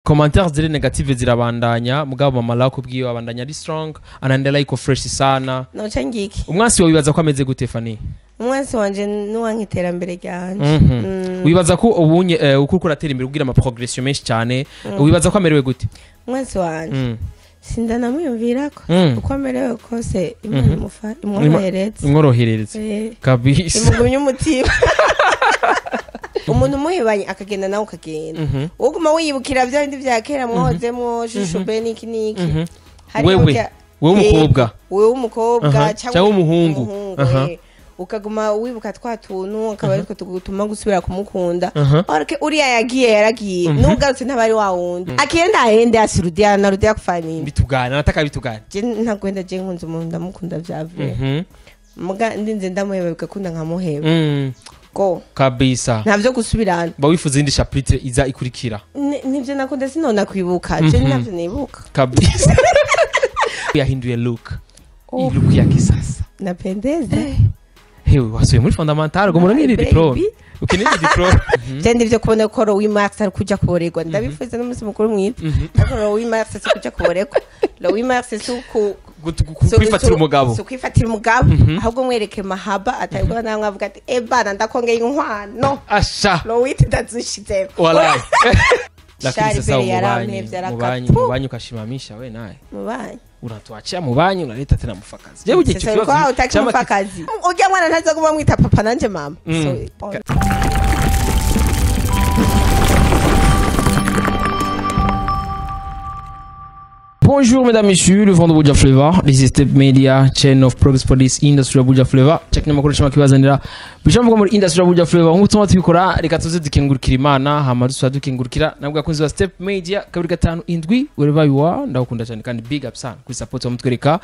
Commentaires ziri negative zirabandanya, mugabo mama Lako kubwiwe abandanya ari strong, anaendelea iko fresh sana. Noca ngiki. Umwansi wawe wibaza ko ameze gute, Fanny? Umwansi wanje nuwanka iterambere ryanje. Wibaza ko ubunye uko uriko uratera imbere ugira ama progression menshi cyane, wibaza ko amerewe gute? Umwansi wanje sindanamwiyumvirako. Uko amerewe kose, Imana imworohereze. Imworohereze. Kabisa. Imugumye umutima. Umuntu umuhebanye akagenda, nawe ukagenda, uguma wiyibukira bya bindi vya kera mwahozemwo, shushu be niki niki. Hariho Wewe, wewe umukobwa. Wewe umukobwa Cyangwa umuhungu. Ukaguma wibuka twa tuntu, akaba ariko tugutuma gusubira kumukunda. Ariko uriya yagiye yaragiye, n'ugarutse ntabari wa wundi. Akienda aende, asirudia, narudia kufanya nini? Bitugana, nataka bitugana. Je ntagwenda, je nkunze umuntu ndamukunda vya vrai. Muga ndinze ndamuheba, bigakunda nkamuheba go. Kabisa. Ntavyo gusubirana. Ba wifuza indi chapitre iza ikurikira. Nivyo nakunda, sinona kwibuka, je navyo nibuka. Kabisa, yahinduye look. Oh. Iyi look ya kisasa. Napendeza. Hewe, wasubiye muri fondamental ngo muronke Baby. diplôme, ukeneye diplôme. Je ndivyo kubona ko le 8 mars ari kuja kuborerwa, ndabifuza n'umunsi mukuru mwiza, ariko le 8 mars si kuja kuborerwa, le 8 mars si ku Kwifatira umugabo. Si kwifatira umugabo, ahubwo mwereke mahaba atabwo namwe avuga ati: "Eh bana, ndakongeye inkwano." Asha. Le 8 ndazishizeko. Walai, lakini Shari sasa mbere umubanyi yarampevye. Mubanyi, Arakatu. mubanyi ukashimamisha we naye Mubanyi. Unatuachia mubanyi, unaleta tena mufakazi. Je, uje Sasa ulikuwa hutaki mufakazi, urya mwana ntaza kuba mwita papa nanje mama. So, oh. Bonjour mesdames, messieurs, le vent de Buja Flavor. This is Step Media, chain of progress for this industry of Buja Flavor. Check n'amakuru shema kibazanira. Bishamvuga muri industry of Buja Flavor. Nk'uko tuma tubikora, reka tuze dukengurukira Imana, hama dusubira dukengurukira nabwo akunzi wa Step Media 257, wherever you are, ndagukunda cyane kandi big up sana kuri support wa mutwereka.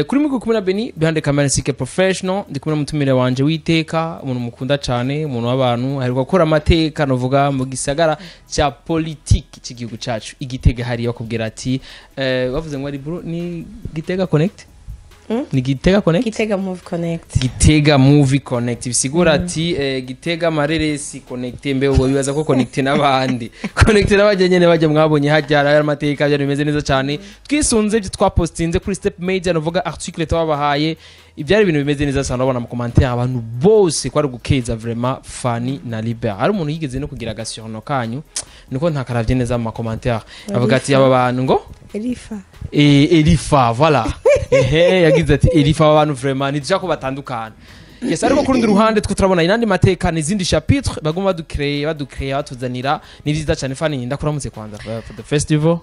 Kuri micro kumwe na Beni, behind the camera CK Professional, ndi kumwe n'umutumire wanje witeka, umuntu mukunda cyane, umuntu w'abantu, aheruka gukora amateka novuga mu gisagara cya politiki cy'igihugu cyacu. Igitega hariya bakubwira ati bavuze ngo ari bro, ni Gitega Connect? Ni Gitega Connect? Gitega Move Connect. Gitega Movie Connect bisigura ati Gitega Mareresi Connect. Mbe ubwo bibaza ko connect n'abandi, connect n'abajya nyene bajya mwabonye hajya ari amateka byari bimeze neza cyane. Twisunze ibyo twapostinze kuri Step Media, novuga article twabahaye, ibyari ibintu bimeze neza cyane. Urabona mu commentaire abantu bose ko ari gukeza vraiment Fanny na Libert. Hari umuntu yigeze no kugira agasurno kanyu, niko ntakaravye neza mu commentaire, avuga ati aba bantu ngo Elifa. Elifa, voilà. Ehe, yagize ati Elifa, aba bantu vraiment ntidushaka ko batandukana. Yes, ariko ku rundi ruhande two turabona inandi mateka n'izindi chapitre baguma badukreye, badukreye, batuzanira. Ni vyiza cyane. Fanny, ndakuramutse kwanza for the festival.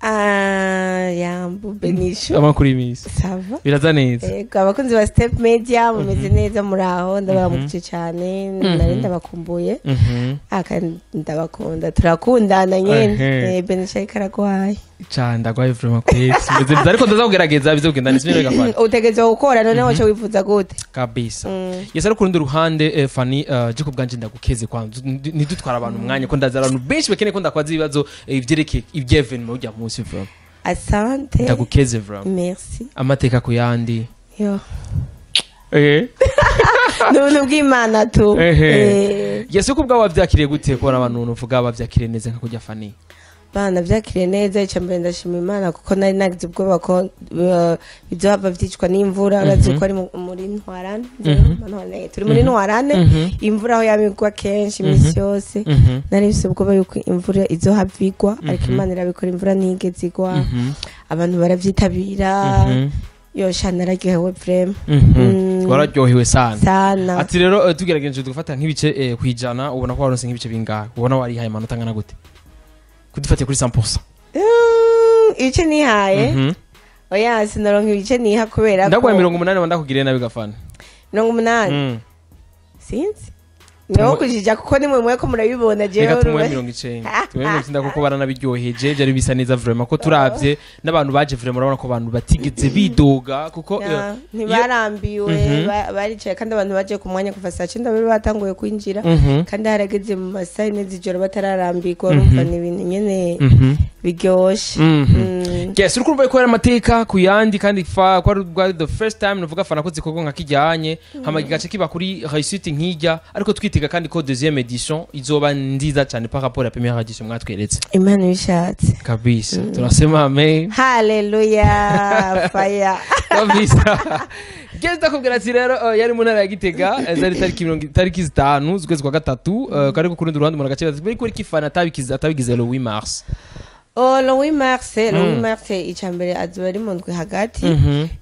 Ah, yambu Benisho. Amakuru y'imisi? Ça va. Biraza neza. Yego, abakunzi ba Step Media mumeze neza? Muraho, ndabaramukije cyane, nari ndabakumbuye. Aka ndabakunda, turakundana nyene. Benisho ariko aragwaye. Cyane, ndagwaye vraiment kwezi. Meze neza ariko ndaza kugerageza bize kugenda neza neza, Fanny. Utegerezwa gukora, none waco wifuza gute? Kabisa. Yes, ariko ku rundi ruhande Fanny, je ku bwanje ndagukeze kwanza, ntidutwara abantu umwanya ko ndaza abantu benshi bakeneye ko ndakwaza ibibazo ivyerekeye ivy'événement ujya munsi vraiment. Asante. Ndagukeze vraiment. Merci. Amateka ku yandi. Yo, ni ubuntu bw'Imana tu. Yes, uko ubwawe wavyakiriye gute kubona abantu nuvuga bavyakiriye neza nka kurya, Fanny? Bana, byakiriye neza. Icya mbere ndashima Imana kuko nari nagize ubwoba ko bizohava vyicwa n'imvura. Urazi ko ari muri Ntwarane. Ntwarane, turi muri Ntwarane, imvura aho yamigwa kenshi iminsi yose. Nari mfise ubwoba yuko imvura izohava igwa, ariko Imana irabikora, imvura ntiyigeze igwa, abantu baravyitabira. Yosha, nararyohewe vraiment. Wararyohewe sana. Sana. Ati rero tugerageje tugafata nk'ibice kwijana, ubona ko waronse nk'ibice bingahe? Ubona warihaye amanota angana gute kudufatiye kuri 100%? Ibice nihaye? Oya, sinaronka ibice niha kubera ko Ndaguhaye 80, ndakugiriye nabi gafana. 80? Sinzi, niwo kujija kuko nimwe mwe ko murabibona jewe. Reka tumuhe 90, tumuhe 90 kuko baranabiryoheje, byari bisa neza vraiment. Ko turavye n'abantu baje vraiment, urabona ko abantu batigeze bidoga kuko ntibarambiwe. Baricaye kandi abantu baje ku mwanya, kuva saa 9 bari batanguye kwinjira, kandi harageze mu masaha 4 z'ijoro batararambirwa. Urumva ni ibintu nyene biryoshe. Yes, uri kumva ko yari amateka ku yandi, kandi fa ko ari bwa the first time nuvuga Fana ko zikorwa nka kijyanye, hama gigace kiba kuri réussite nkijya, ariko twitega kandi ko deuxième édition izoba nziza cyane par rapport à la première édition mwatweretse. Imana ibishatse. Kabisa, tunasema amen. Haleluya, fire. Kabisa. Geza ndakubwira ati rero yari mu ntara ya Gitega, zari tariki 5 z'ukwezi kwa gatatu, ariko ku rundi ruhande umuntu agace bari kuri kifana atabigize le 8 mars. Oh, le 8 mars, le 8 mars icambere azoba ari mu ndwi hagati,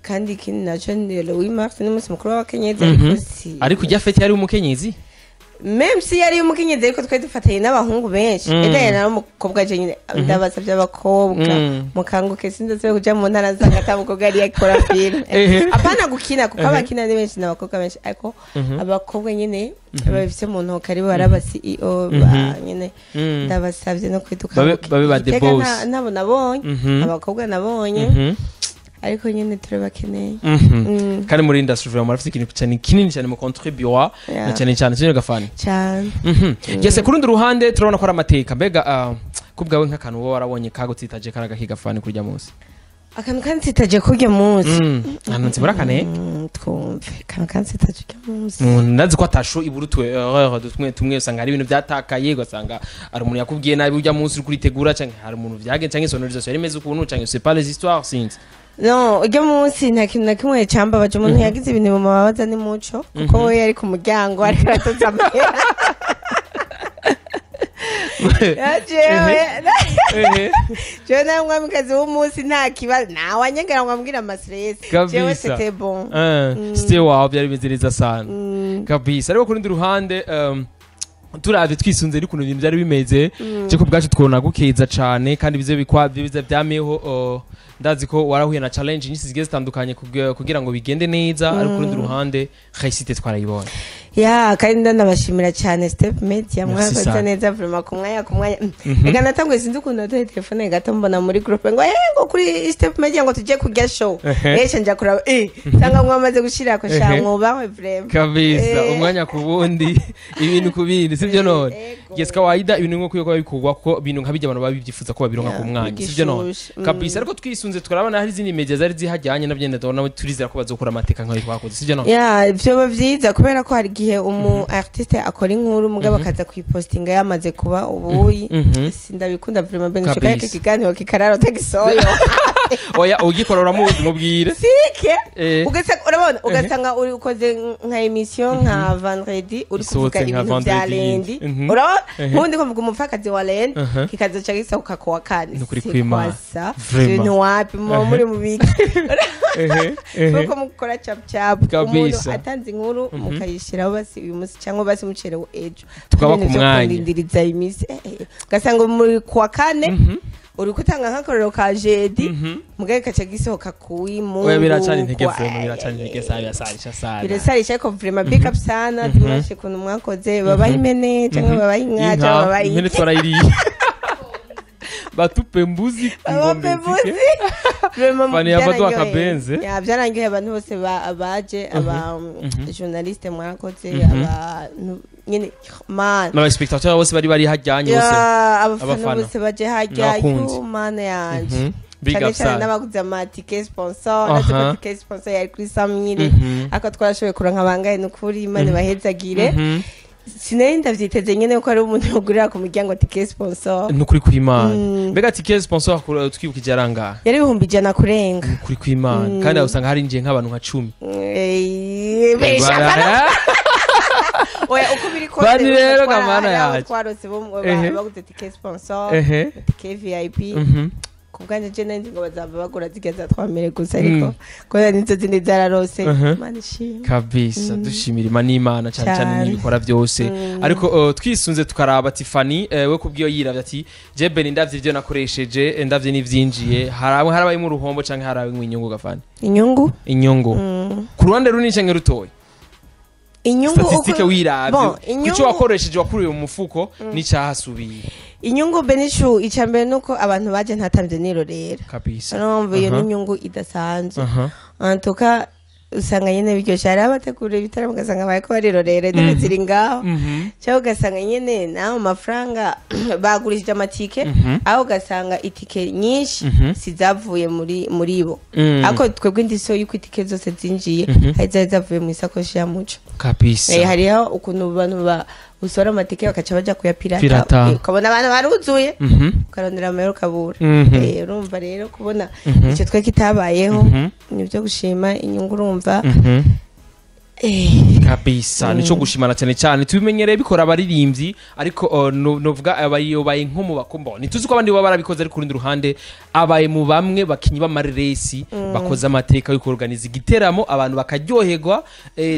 kandi ikindi naco ni le 8 mars ni umunsi mukuru w'abakenyezi, ariko si ariko ujya fête yari umukenyezi. Même si yari umukenyezi, ariko twari dufatanye n'abahungu benshi. Eda nari umukobwa je nyine. Ndabasavye abakobwa, mukanguke, sinzosubire kuja mu ntara nsanga ata mukobwa yari yakora film. Apana gukina, kuko abakina ni benshi n'abakobwa benshi, ariko abakobwa nyine babifise mu ntoke aribo bari aba CEO ba nyine. Ndabasavye no kwiduka. Babe ba the boss. Nabo nabonye abakobwa nabonye, ariko nyine turabakeneye. Kandi muri industry vraiment murafite ikintu cyane kinini cyane mu contribuer na cyane cyane cyane gafani. Cyane. Yes, ku rundi ruhande turabona ko ari amateka. Mbega kubwawe nk'akantu wowe warabonye kagutsitaje karaga kigafani kurya munsi? Akantu kansitaje kurya munsi? Ahantu nsibura kane. Twumve akantu kansitaje kurya munsi. Ndazi ko atasho iburutwe erreur tumwe tumwe, usanga hari ibintu byatakaye, ugasanga hari umuntu yakubwiye nabi ujya munsi uri kuritegura, canke hari umuntu vyagenze, canke sonorisation yari imeze ukuntu, canke c'est pas les histoires, sinzi. No, urya munsi nta kintu na kimwe cambabaje. Umuntu yagize ibintu bimubabaza ni Muco, kuko we yari ku muryango ariko aratoza amahera. Jewe nawe mwamikazi w'umunsi, nta kibazo, nawe anyegera ngo ambwire amastress. Jewe c'était bon. C'était wow, byari bimeze neza sana. Kabisa. Ariko ku rundi ruhande turavye twisunze n'ukuntu ibintu byari bimeze, je ku bwacu twona gukeza cane, kandi bize bikwa bize vyameho. Ndazi ko warahuye na challenge nyinshi zigiye zitandukanye kugira ngo bigende neza, ariko ku rundi ruhande réussite twarayibonye. Ya, kandi ndanabashimira cyane Step Media. Merci Mwakoze sana. neza vraiment, ku mwanya ku mwanya. Reka natanguye, sinzi ukuntu natoye telefone gato, mbona muri groupe ngo ngo kuri Step Media ngo tujye kurya show. Nca kuraba sanga mwamaze gushira ko sha, mwubahwe vraiment. Kabisa. Umwanya ku wundi, ibintu ku bindi, sibyo none? Ego. Yes, kawaida ibintu nko kuba bikorwa, kuko ibintu nka bijya abantu babibyifuza ko babironka ku mwanya, sibyo none? Bigishushe. Kabisa. Ariko twisunze turabona hari izindi media zari zihajyanye nabyo, ndabona turizera ko bazokora amateka nk'ayo twakoze, sibyo none? Ya, vyoba vyiza, kubera ko hari igihe umu artiste akora inkuru, mugabo akaza kuyipostinga yamaze kuba ubuyi. Sindabikunda vraiment, ben nshaka ikiganiro kikarara utagisoyo. Oya, ugikora uramuzi, mubwire. Sike ugasanga urabona, ugasanga uri ukoze nka émission nka vendredi, uri kuvuga Isohotse nka ibintu vya vendredi. Lundi, urabona nkundi kuvuga umupfakazi wa lundi, kikazoca gisohoka kuwa kane. Nukuri C'est kw'Imana. quoi ça? Vraiment. Ibintu wapi muba muri mubiki kuko mukora cap cap? Umuntu atanze inkuru mukayishyiraho basi uyu munsi cyangwa basi mucerewe ejo. Tukaba Ibintu ku vyo mwanya. kurindiriza iminsi, ugasanga muri kuwa kane uri gutanga nk'akarorero ka jeudi, mugabe kaca gisohoka kuwimungu. Oya, biracana intege vraiment, biracana intege sana, birasarisha sana. Birasarisha, ariko vraiment big up sana. Dimanche ukuntu mwakoze, babaha impene cyangwa babaha inka cyangwa babaha Impene twarayiriye, batupe mbuzi. Babahe mbuzi. Vraiment, Fani yava duha byaranyoheye. akabenze. Ya, byaranyoheye abantu bose baje, aba journaliste mwakoze, abantu nyine man. N'aba spectateurs bose bari hajyanye bose. Ya, abafana Abafana. bose baje hajya. N'abakunzi. Yo mana yanje. Big Cyane up cyane sana. n'abaguze amatike sponsor. Natwe ko tike sponsor yari kuri samire, ariko twarashoboye kuronka bangahe. Ni ukuri Imana ibahezagire. Sinari ndavyiteze nyene ko ari umuntu yogurira ku muryango tike sponsor. Nukuri kw'Imana. Mbega tike sponsor twibukije arangahe? Yari 100,000 kurenga. Nukuri kw'Imana, kandi aho usanga harinjiye nk'abantu nka 10. Benshi oya, uko biri kose. Bani rero kamana hari abo yacu. twarose bo baguze tike sponsor, tike VIP. Ku bwanjye je nari nzi ngo bazava bagura zirya za 3000 gusa, ariko kubera nizo zindi zararose. Imana ishimwe. Kabisa, dushimira Imana n'Imana cyane cyane Cyane. n'ibikora byose. Ariko twisunze tukaraba Tiffany, we kubwiyo yiravye ati je Ben ndavye ivyo nakoresheje, ndavye n'ivyinjiye, harabayemo uruhombo canke harabayemo inyungu gafani? Inyungu. Inyungu ku ruhande runini canke rutoya? Inyungu Statistique wiravye Bon, kuco wakoresheje, wakuriye mu mufuko n'icyahasubiye. Inyungu benishu, icya mbere nuko abantu baje ntatamvye nirorera. Urumva iyo ni inyungu idasanzwe. En tout cas Usanga nyene biryoshe. Hariho abategura ibitaramo ugasanga bariko barirorera, intebe ziri ngaho, cyangwa ugasanga nyene naho mafaranga bagurishije amatike, aho ugasanga itike nyinshi sizavuye muri bo. Ariko twebwe ndiso yuko itike zose zinjiye hari zari zavuye mu isakoshi ya Muco. Hariho ukuntu abantu usora amatike bakaca baja kuyapirata. Pirata. Ukabona abantu baruzuye, ukarondera amahera ukabura. Urumva rero kubona icyo twe kitabayeho, nibyo gushima inyungu, urumva. Kabisa, nico gushimana cyane cyane. Tubimenyereye bikora abaririmbyi, ariko novuga abayobaye nko mu bakombo, ntituzi ko abandi baba barabikoze, ariko urundi ruhande abaye mu bamwe bakinyi b'amareresi bakoze amateka yo kuorganiza igiteramo abantu bakaryoherwa.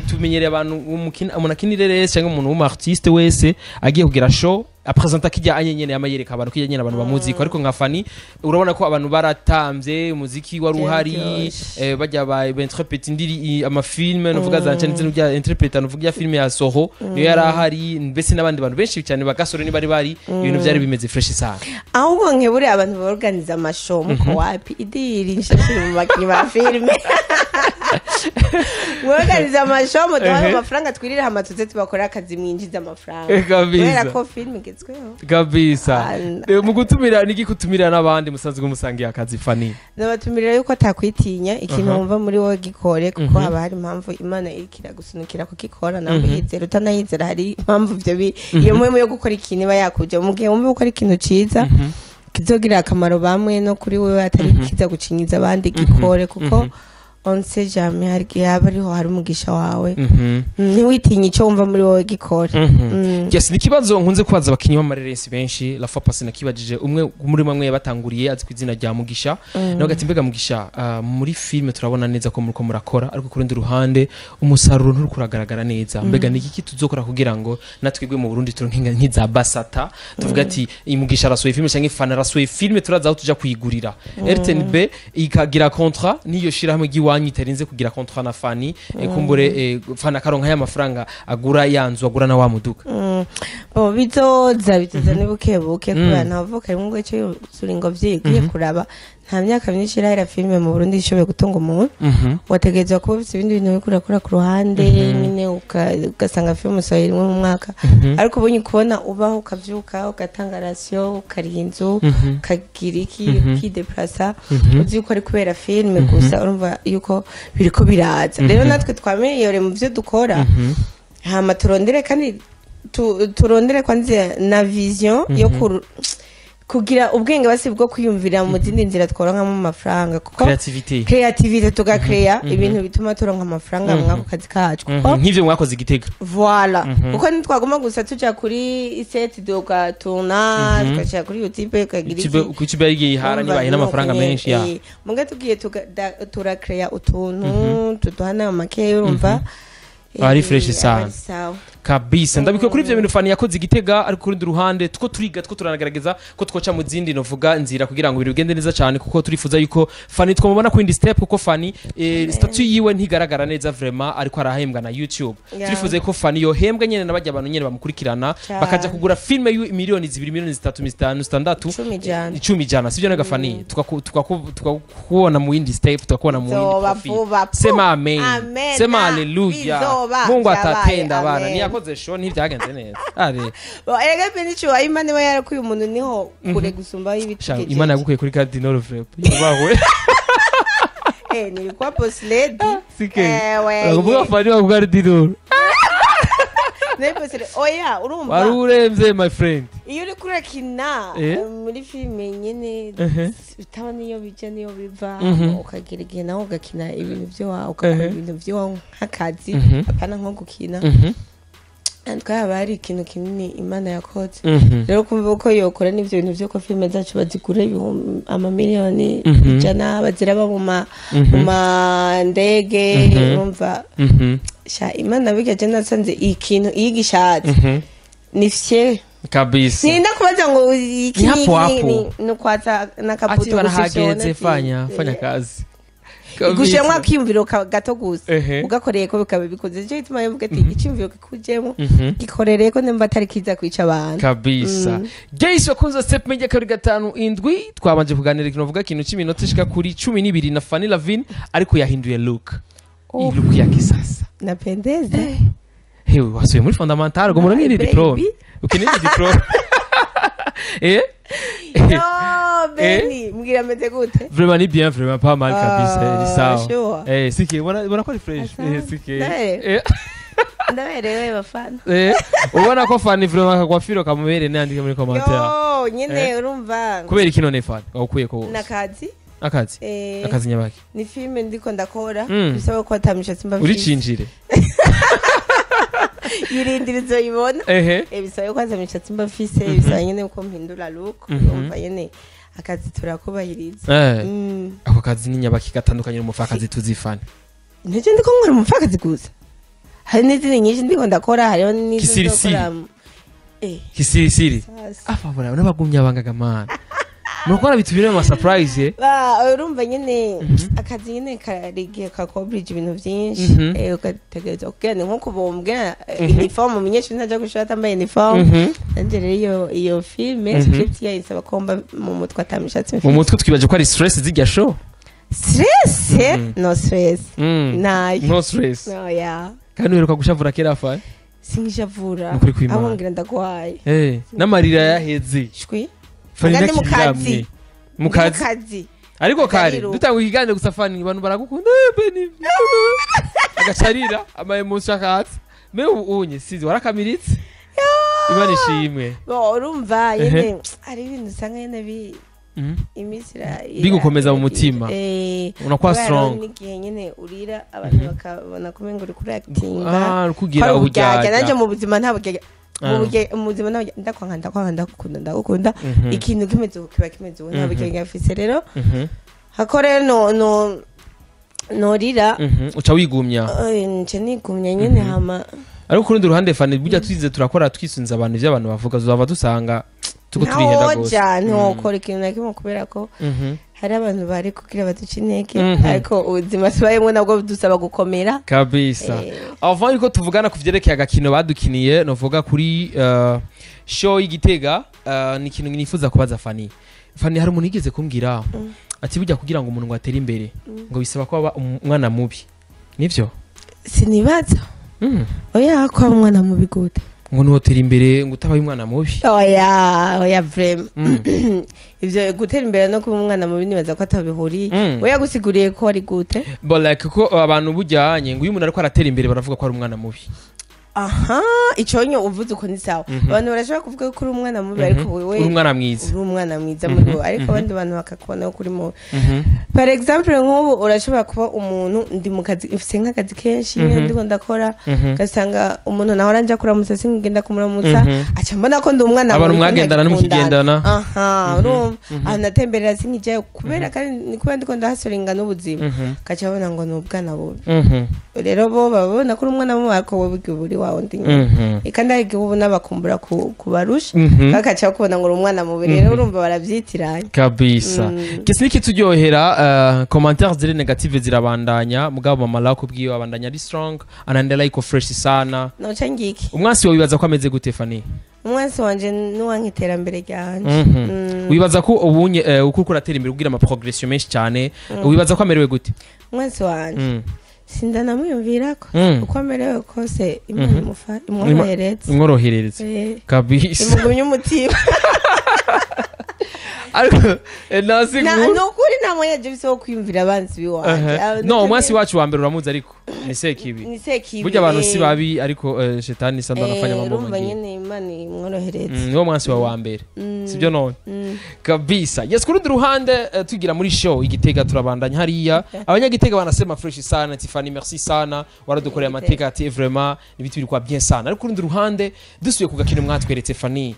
Tumenyereye abantu umuntu akina ireresi cyangwa umuntu w'umu artiste wese agiye kugira show apresenta kijya anye nyene, yama yereka abantu kijya nyene abantu bamuzi ko, ariko nka Fani urabona ko abantu baratamvye, umuziki wari uhari. Byari. Bajya ba interprète indiri amafilm novuga za cyane bya interprète, novuga ya film ya Soho niyo yari ahari, mbese n'abandi bantu benshi cyane bagasore ni bari ibintu byari bimeze fresh sana. Ahubwo nkebure abantu baorganiza amashow muko wapi idiri nshishiri mu bakinyi ba filime, mworganiza amashow muduhaye amafaranga twirire, hama tuze tubakore akazi mwinjiza amafaranga. Kabisa. Kubera ko filime igezweho. Kabisa. Ah. Mu gutumira niki kutumira n'abandi musanzwe musangiye akazi, Fani? Nabatumirira yuko atakwitinya ikintu wumva muri wowe gikore, kuko haba hari impamvu Imana iriko iragusunikira kugikora. Nawe uyizera utanayizera, hari impamvu ivyo iyo mpwemu yo gukora ikintu iba yakuje. Mu gihe wumva gukora ikintu ciza kizogirira akamaro bamwe no kuri wewe, atari kiza gucinyiza abandi, gikore, kuko on sait jamais, hari igihe haba ariho hari umugisha wawe. Ntiwitinye icyo wumva muri wowe, gikore. Yes, ni ikibazo nkunze kubaza abakinyi b'amareresi benshi. La fois passée nakibajije umwe muri bamwe batanguriye azi ku izina rya Mugisha, nawe ati: "Mbega Mugisha, muri filme turabona neza ko muriko murakora, ariko ku rundi ruhande umusaruro nturi kuragaragara neza. Mbega ni iki tuzokora kugira ngo natwebwe mu Burundi turonke nk'iza Basata, tuvuga ati iyi Mugisha arasohoye filme canke Fana arasohoye filme, turaza aho tuja kuyigurira, RTNB ikagira contrat niyo shirahamwe ry'iwanyu itarinze kugira contrat na Fani, kumbure Fana akaronka y'amafaranga agura ya nzu, agura na wa muduga?" Bo bizoza ni buke buke, kubera ntavuka rimwe ngo icyo yuzura ingobyi. Ugiye kuraba, nta myaka myinshi irahera filime mu Burundi ishoboye gutunga umuntu. Wategerezwa kuba ufite ibindi bintu uriko urakora ku ruhande nyine, ugasanga filime usohoye rimwe mu mwaka. Ariko ubonye kubona ubaho, ukavyuka, ugatanga ration, ukariha inzu, ukagira iki, ukideplasa, uzi yuko ari kubera filime gusa, urumva yuko biriko biraza. Rero natwe twameyore mu vyo dukora, hama turondere kandi turondere kwanza na vision yo kugira ubwenge basi bwo kwiyumvira mu zindi nzira tworonkamo amafaranga, kuko Creativity. Creativity, tugakreya ibintu bituma turonka amafaranga mwako kazi kacu, kuko Nk'ivyo mwakoze igitega. Voilà, kuko ntitwaguma gusa tuja kuri set tugatuna, tugashyira kuri YouTube, tukagira iki. YouTube yagiye ihara nibahe n'amafaranga menshi ya Muga tugiye turakreya utuntu tuduha n'ayo makeya, urumva. Ari fresh sana. Aba ari sawa. Kabisa, ndabikwiye kuri ivyo bintu Fani yakoze igitega, ariko ku rundi ruhande two turiga, two turanagerageza ko twoca mu zindi novuga nzira kugira ngo ibintu bigende neza cyane, kuko turifuza yuko Fani twamubona ku yindi step, kuko Fani statut yiwe ntigaragara neza vraiment, ariko arahembwa na YouTube. Turifuza ko Fani yohembwa nyene n'abajya abantu nyene bamukurikirana, Cyane. bakaja kugura filme yu 2 miliyoni, 3 miliyoni, 5, 6, 10, 100. 10, 100, sivyo naga Fani? Tukakubona mu yindi step, tukakubona mu yindi Bizoba profil. vuba. Sema amen. Amen. Sema haleluya. Bizoba. Mungu Vyabaye. atatenda bana. Amen. Niyakoze show ntibyagenze neza are. Bo, erega pe nico Imana iba yarakuye umuntu niho kure gusumba Sha, y'ibitugejeje. Imana yagukuye kuri Cardinal Vrep, yubahwe. Nilikuwa boss lady. Sike. We. Urakuvuga Fani wa Cardinal. Nari boss lady. Oya, urumva. Wari uremvye, my friend. Iyo uriko urakina muri filime nyene, utaba niyo bija niyo biva, ukagira igihe nawe ugakina ibintu vy'iwawe, ugakora ibintu vy'iwawe nk'akazi, apana nko gukina. Twaba haba hari ikintu kinini Imana yakoze. Rero kumva ko yokora n'ivyo bintu vy'uko filime zacu bazigura amamiliyoni 100, baziraba mu mandege, urumva. Sha, Imana burya je nasanze ikintu iyo igishatse ni fye. Kabisa. Ninda kubaza ngo iki Ni hapo hapo. ni ukwatsa Ati n'akabuto gusa. barahageze, fanya fanya kazi. Gushiramo akiyumviro gato gusa, ugakoreye ko bikaba bikoze. Nicyo gituma mvuga ati icyumviro kikujemo, gikorere ko nimba atari kiza kwica abantu. Kabisa. Guys, wakunze Step Media 257, twabanje kuganira ikintu vuga ikintu cy'iminota ishika kuri 12 na Fanny Lavin, ariko yahinduye look. Oh. Hii look ya kisasa. Napendeza. Hewe, wasubiye muri fondamental ngo murangire Baby. diplôme. Ukeneye diplôme. Eh? No, Beni, mbwira ameze gute? Vraiment ni bien, vraiment pas mal kabisa, ni sawa. Sure. Eh, sike, bona ko ari fresh. Asante. Eh, sike. Nawe. Eh, Ndaberewe bafana. eh, ubona ko Fanny vraiment akakwafiro kamubere, nandike muri commentaire. Yo, nyene urumva. Kubera iki none Fanny? Wakuye ko wose. Nakazi. Akazi. Eh, Akazi nyabaki. ni filime ndiko ndakora. Mm. Bisaba ko atamishatsi mba mfise. Uricinjire. Yirindira izoyibona. Ehe. Eh, bisaba ko atamishatsi mba mfise, bisaba nyene ko mpindura look. Urumva nyene akazi turakubahiriza. Eh. Mm. Ako kazi ni nyabaki gatandukanye n'umupfakazi tuzi, Fanny? Ntacyo ndiko nkora umupfakazi gusa. Hari n'izindi nyinshi ndiko ndakora, hariho n'izo Kisirisiri. nzokora. Eh, Kisirisiri. sasa. Afa bora n'abagumya bangaga mana. Murokora bitubire ama surprise, eh? Ba, urumva nyene akazi nyene karigiye kakobrije ibintu vyinshi. Eh, ugategerezwa kugira ni nko kubombwa uniform, umunyeshuri ntaja gushora atambaye uniform. Nanje rero iyo filme script yayo isaba ko mba mu mutwe atamishatsi Mu mfise. mutwe twibaje ko ari stress zijya show. Stress? No stress. Nayo. No stress. No, yeah. Kandi uheruka gushavura kera, Fanny. Sinkijavura. Nukuri kw'Imana. Abo ngira ndagwaye. Eh, n'amarira yaheze. Shwi. Fanny Muga ndi mu ndakiryamye. kazi. Mu kazi. Kazi. Ariko kare Ndariruka. dutanga ikiganiro gusa, Fanny, abantu baragukunda, eh, Beni. Agacarira ama emotion akatsa. Me ubu unye sizi warakamiritse. Imana ishimwe. Bo, urumva nyene hari ibintu usanga nyene bi iminsi Bigukomeza mu mutima. Eh, Unakuwa kubera strong. n'igihe nyene urira abantu bakabona ko umengo uri kuri actinga. Ah, kugira uburyarya. Nanje mu buzima nta buryarya. Mu mu buzima nta buryarya. Ndakwanga, ndakwanga, ndagukunda, ndagukunda. Ikintu kimeze uku kiba kimeze uku, nta buryarya mfise rero. Hako rero no norira. Uca wigumya. Eh, nce nigumya nyene hama. Ariko ku rundi ruhande, Fanny, burya twize turakora twisunze abantu, ivyo abantu bavuga tuzava dusanga tuko turihenda gose. Ntawoja ntiwokora ikintu na kimwe kubera ko hari abantu bari kugira baduca intege, ariko ubuzima tubayemwo nabwo budusaba gukomera. Kabisa. Eh. Avant yuko tuvugana ku vyerekeye agakino badukiniye, novuga kuri show y'Igitega, ni ikintu nifuza kubaza Fanny. Fanny, hari umuntu yigeze kumbwira ati burya kugira ngo umuntu ngo atere imbere ngo bisaba ko aba umwana mubi, nivyo? Sinibaza. Oya, ko aba umwana mubi gute? Ngo ntiwotera imbere ngo utabaye umwana mubi. Oya, oya, vraiment, ivyo gutera imbere no kuba umwana mubi nibaza ko atabihuriye. Oya, gusiguriye ko ari gute? But like ko abantu bujyanye ngo iyo umuntu ariko aratera imbere baravuga ko ari umwana mubi. Aha, ico nyo uvuze uko ni sawa. Abantu barashobora kuvuga ko uri umwana mubi, ariko wewe Uri umwana mwiza. Uri umwana mwiza muri bo, ariko abandi bantu bakakubona ko uri mubi. Par exemple, nk'ubu urashobora kuba umuntu, ndi mu kazi, mfise nk'akazi kenshi nyene ndiko ndakora, ugasanga umuntu nahora nja kuramutsa singenda kumuramutsa, aca mbona ko ndi umwana Abantu mubi, ko mwagendana ntagikundana. ntimukigendana. Aha, urumva ahantu natemberera sinkijayo kubera kandi ni kubera ndiko ndahasoringa n'ubuzima, gaca babona ngo ni ubwana bubi. Rero bo babona ko uri umwana mubi, ariko wowe burya uba uri wawe undi nyene. Kandi hari igihe ubona bakumbura kubarusha, bakaca bakubona ngo uri umwana mubi. Rero urumva barabyitiranya. Kabisa. Kesi niki turyohera, commentaires ziri negative zirabandanya, mugabo mama lako kubwiyo abandanya ari strong, anaendelea iko fresh sana. Noca ngiki. Umwansi wawe wibaza ko ameze gute, Fanny? Umwansi wanje nuwanka iterambere ryanje. Wibaza ko ubunye uko uriko uratera imbere ugira ama progression menshi cyane, wibaza ko amerewe gute? Umwansi wanje sindanamwiyumvirako. Uko amerewe kose, Imana imworohereze. Imworoherereze. Eh, Kabisa. imugumye umutima. Ariko nasi Ni ukuri nta mwanya je bise wo kwiyumvira abanzi biwanje. No, umwansi wacu wa mbere uramuzi, ariko ni Sekibi. Ni Sekibi. Burya abantu si babi, ariko shetani sando anafanya mambo Urumva mengine. nyene Imana imworohereze. Niwo mwansi wawe wa mbere, sibyo none? Mm. Kabisa, yes. Ku rundi ruhande, tugira muri show Igitega, turabandanya hariya, abanyagitega banasema fresh sana, Tiffany merci sana, waradukoreye amateka, ati vraiment ibintu biri kwa bien sana. Ariko ku rundi ruhande, dusubiye ku gakino mwatweretse, Fanny,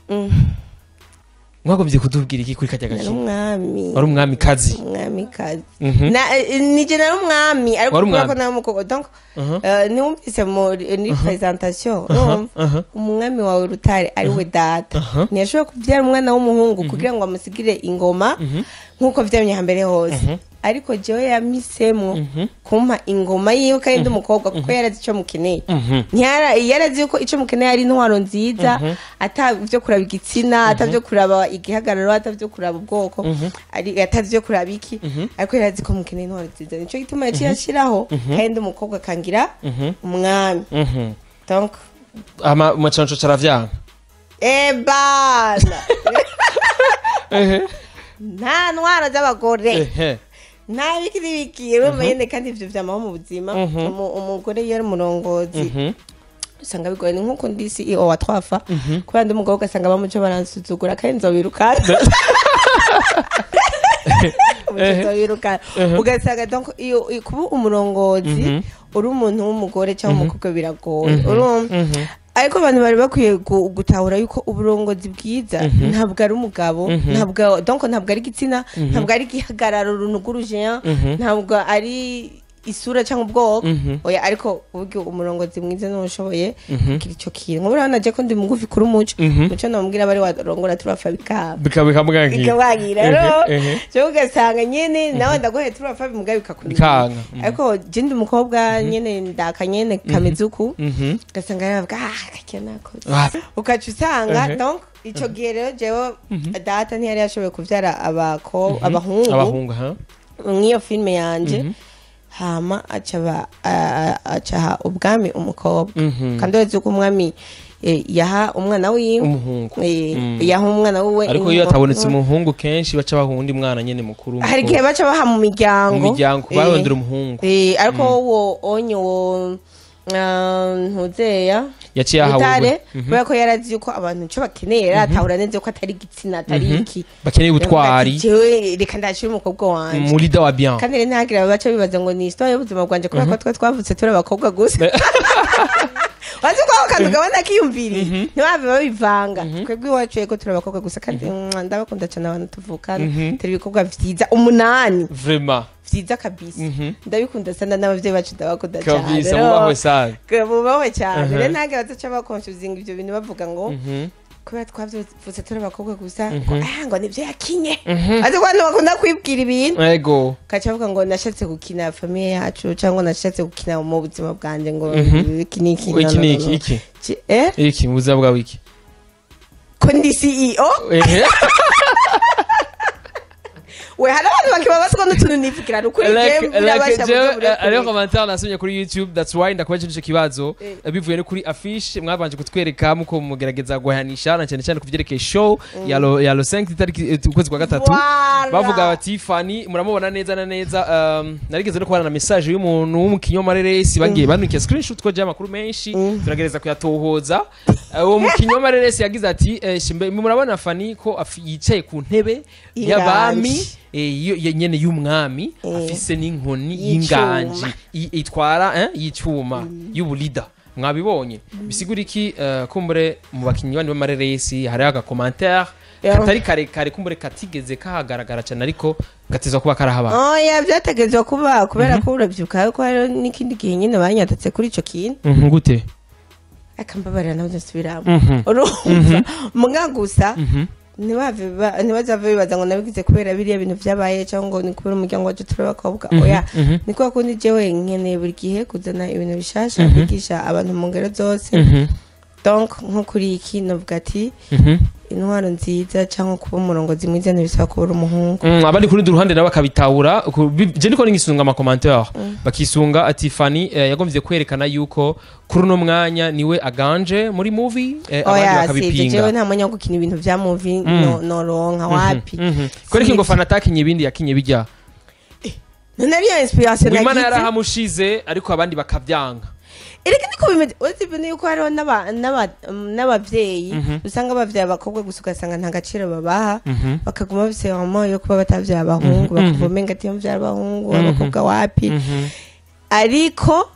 mwagombye kutubwira iki kuri kajya Nari gakino? umwami. Wari umwami kazi. Umwami kazi. Na nije nari umwami, ariko Wari kubera ko umwami. nari umukobwa, donc niwumvise muri presentation, urumva umwami wawe Rutare ari we data ntiyashobora kubyara umwana w'umuhungu kugira ngo amusigire ingoma nk'uko vyamye hambere hose. Ariko jewe yamisemo kumpa ingoma yiwe kandi ndi umukobwa, kuko yarazi ico mukeneye. Yarazi yuko ico mukeneye ari intwaro nziza, ata vyo kuraba igitsina, ata vyo kuraba igihagararo, ata vyo kuraba ubwoko, ari ata vyo kuraba iki, ariko yarazi ko mukeneye intwaro nziza. Nico gituma yaciye ashiraho kandi ndi umukobwa, akangira umwami. Donc Ama macanco caravyanka. Ebana, nta ntwaro z'abagore, nta biki n'ibiki. Urumva nyene, kandi ivyo vyamaho mu buzima. Umugore iyo ari umurongozi, usanga bigoye. Ni nk'uko ndi CEO wa Twafa, kubera ndi umugore ugasanga bamuco baransuzugura, kandi nzobirukana. Muco nzobirukana. Ugasanga donc iyo kuba umurongozi uri umuntu w'umugore cyangwa umukobwa biragoye, urumva. Ariko abantu bari bakwiye gutahura yuko uburongozi bwiza ntabwo ari umugabo, ntabwo, donc ntabwo ari igitsina, ntabwo ari igihagararo uruntu rw'urugéant, ntabwo ari isura cyangwa ubwoko, oya. Ariko buryo umurongozi mwiza n'ushoboye kugira ico kintu. Nk'ubu urabona je ko ndi mugufi kuri Umuco. Muco namubwira bari warongora turafa bikaba Bikamwangira. Bikabangira rero. Je ugasanga nyene nawe ndaguhe turafa bimuga bikakunira. Bikanga. Ariko je ndi umukobwa nyene, ndaka nyene kameze uku, ugasanga yaravuga: "Ah, kakira nakoze." Ukaca usanga donc ico gihe rero jewe data ntiyari yashoboye kuvyara abahungu Abahungu ha. Mw'iyo filime yanje, hama aca ubwami umukobwa. Kandi uretse ko umwami yaha umwana wiwe Umuhungu. Yaha umwana wiwe. Ariko iyo atabonetse umuhungu, kenshi baca baha uwundi mwana nyene mukuru. Hari igihe baca baha mu miryango. Mu miryango barondera umuhungu. Ariko wo onye wo ntuzeya Yaciye ahawe. Rutare, kubera ko yarazi yuko abantu ico bakeneye, yaratahura neza ko atari igitsina, atari iki. Bakeneye ubutwari. Ati, jewe reka ndashira umukobwa wanje. Mu leader wa bien. Kandi rero ntagira baca bibaza ngo ni histoire y'ubuzima bwanje, kubera ko twe twavutse turi abakobwa gusa. Wazi ko ako kantu gabona kiyumviriye, ntibave babivanga. Twebwe iwacu yego turi abakobwa gusa, kandi ndabakunda cyane abantu tuvukana. Turi ibikorwa vyiza 8. Vraiment. Vyiza kabisa. Ndabikunda sana, n'abavyeyi bacu ndabakunda cyane. Kabisa. Rero, Mubahwe sana. Mubahwe cyane. Rero ntagira bazoca baconfusinga ivyo bintu bavuga ngo kubera twavutse turi abakobwa gusa, ngo ah, ngo nivyo yakinye. Azi ko abantu bakunda kwibwira ibintu, kaca bavuga ngo nashatse gukina famille yacu, cyangwa nashatse gukina mu buzima bwanje, ngo iki n'iki. No, Iki no, ni no, iki no. iki Eh? Iki mu buzima bwawe iki? Ko ndi CEO. We, hari abantu bakibabazwa n'utuntu nivugira ukuri. Like Jewe birabasha jewe, mu buryo hariho commentaire nasomye kuri YouTube, that's why ndakubaje ico kibazo. Bivuye no kuri affiche mwabanje kutwereka muko mugerageza guhanisha, na cyane cyane kuvyerekeye show ya lo 5 itariki ukwezi kwa gatatu. Voilà. Bavuga bati Fanny muramubona neza na neza. Narigeze no kubona na message y'umuntu w'umukinyomareresi, bagiye banukiye screenshot ko amakuru menshi turagereza kuyatohoza. Uwo mukinyomareresi yagize ati shimbe murabona Fanny ko yicaye ku ntebe y'abami, Y'inganji. Nyene y'umwami, afise n'inkoni Y'icuma. y'inganji itwara y'icuma y'ubulida. Mwabibonye bisigura iki? Kumbure mu bakinyi bandi b'amareresi hariho agacommentaire katari karekare, kumbure katigeze kahagaragara cyane, ariko gatezwa kuba karahaba. Oya, byategetswe kuba, kubera ko urabyibuka ko hariho n'ikindi gihe nyine banyatatse kuri ico kintu. Gute? Akambabarira nawe nsubiramo. Urumva muga gusa ntibazave bibaza ngo nabigize kubera biriya bintu vyabaye, cyangwa ngo ni kubera umuryango wacu turi abakobwa. Oya, ni kubera ko ni jewe nkeneye buri gihe kuzana ibintu bishasha, kwigisha abantu mu ngero zose. Donc nko kuri iki novuga ati intwaro nziza cyangwa kuba umurongozi mwiza ntibisaba kuba uri umuhungu. Abandi kuri rundi ruhande nabo bakabitahura je ndiko ngisunga ama commentaire, bakisunga ati Fanny yagomvye kwerekana yuko kuri uno mwanya niwe aganje muri movie, abandi Oya, sivyo. Jewe bakabipinga. nta mwanya wo gukina ibintu vya movie, noronka wapi. Kubera iki ngo Fanny atakinye ibindi, yakinye bijya? None ariyo inspiration Ngo Imana nagize. yarahamushize, ariko abandi bakabyanga. Erega niko bimeze. Uretse ibintu yuko hariho n'abavyeyi usanga bavyaye abakobwa gusa, ugasanga nta gaciro babaha, bakaguma bafise mama yo kuba batavyaye abahungu, bakumva umenga ati mvyara abahungu, abakobwa wapi. Ariko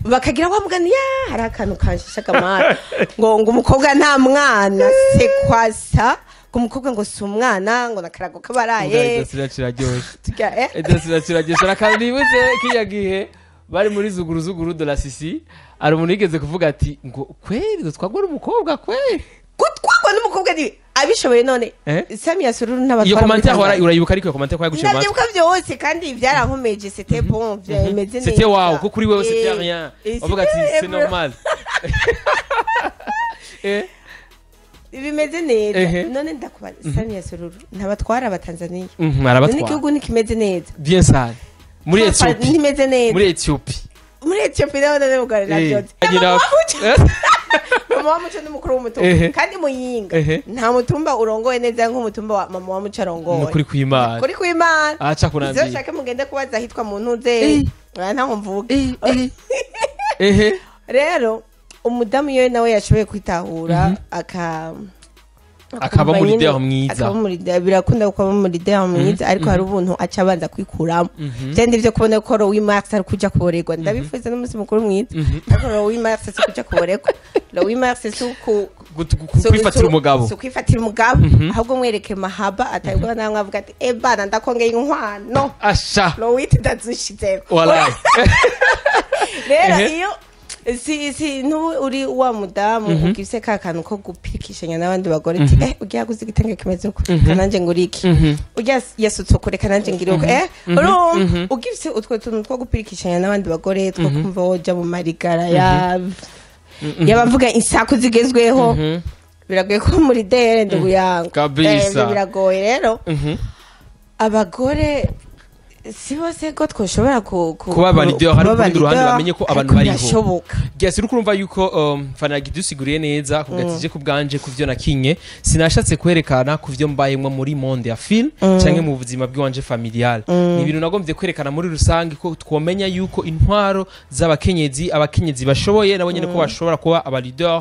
bakagira wa mugani ya hari akantu kanshisha akamara, ngo umukobwa nta mwana, c'est quoi ça? Ngo umukobwa ngo si umwana, ngo nakarago kabaraye. Idasira kiraryoshe. Turya, eh? Idasira kiraryoshe. Akantu nibutse kiriya gihe bari muri zuguru zuguru de la sisi, hari umuntu yigeze kuvuga ati ngo kweri dutwagwa n'umukobwa kweri. Gutwagwa n'umukobwa ni Abishoboye none Samia Suluhu n'abatwara Iyo muri commentaire Tanzania. Urayibuka ariko iyo commentaire ko yaguciye mu matwi? Ndavyibuka vyose kandi vyarankomeje, c'était bon, vyameze neza. C'était wow, ko kuri wewe c'était rien, wavuga ati c'est normal. Bimeze neza. None ndakubaza, Samia Suluhu ntabatwara abatanzaniya? None Arabatwara. Igihugu ntikimeze neza? Bien sana, muri Ethiopie. Ntimeze neza? Muri Ethiopie. Muri Ethiopia naho ndabugara na byose. Mama wa Muco n'umukuru w'umutumba kandi Muyinga nta mutumba urongoye neza nk'umutumba wa mama wa Muco arongoye. Nukuri kw'Imana. Kuri kw'Imana. Aca kunambira. Izo shake mugende kubaza ahitwa mu ntuze, oya, ntaho mvuga. Rero umudamu iyo nawe yashoboye kwitahura aka Akaba akumva mu nyene- leader mwiza. Akaba mu leader, birakunda kuba mu leader mwiza, ariko hari ubuntu aca abanza kwikuramo. Byandi byo kubona ko le 8 mars ari kuja kuborerwa, ndabifuza n'umunsi mukuru mwiza, ariko le 8 mars si kuja kuborerwa, le 8 mars si ku Kwifatira umugabo. Si kwifatira umugabo, ahubwo mwereke mahaba atabwo namwe avuga ati: "Eh bana, ndakongeye inkwano." Asha. Le 8 ndazushizeko. Wallahi. Rero iyo si ntubu uri wa mudamu ugifise ka kantu ko gupikishanya n'abandi bagore, ati: "Eh, ugiye guza igitenge kimeze uko, reka nanjye ngure iki, urya yasutse uko, reka nanjye ngire uko." Urumva ugifise utwo tuntu two gupikishanya n'abandi bagore, two kumva woja mu marigara ya yabavuga insaku zigezweho, biragoye ko muri dere nduguyanga. Kabisa. Biragoye rero. Abagore si bose ko twoshobora Kuba aba leader, ariko kuba ku rundi ruhande leader, bamenye ko abantu ariko bariho. birashoboka. Gese uri kurumva yuko Fana yagidusiguriye neza kugatije ku bwanje ku vyo nakinye, sinashatse kwerekana ku vyo mbayemwo muri monde ya film canke mu buzima bw'iwanje familial. Ni ibintu nagombye kwerekana muri rusange ko twomenya yuko intwaro z'abakenyezi, abakenyezi bashoboye nabo nyene ko bashobora kuba aba leader,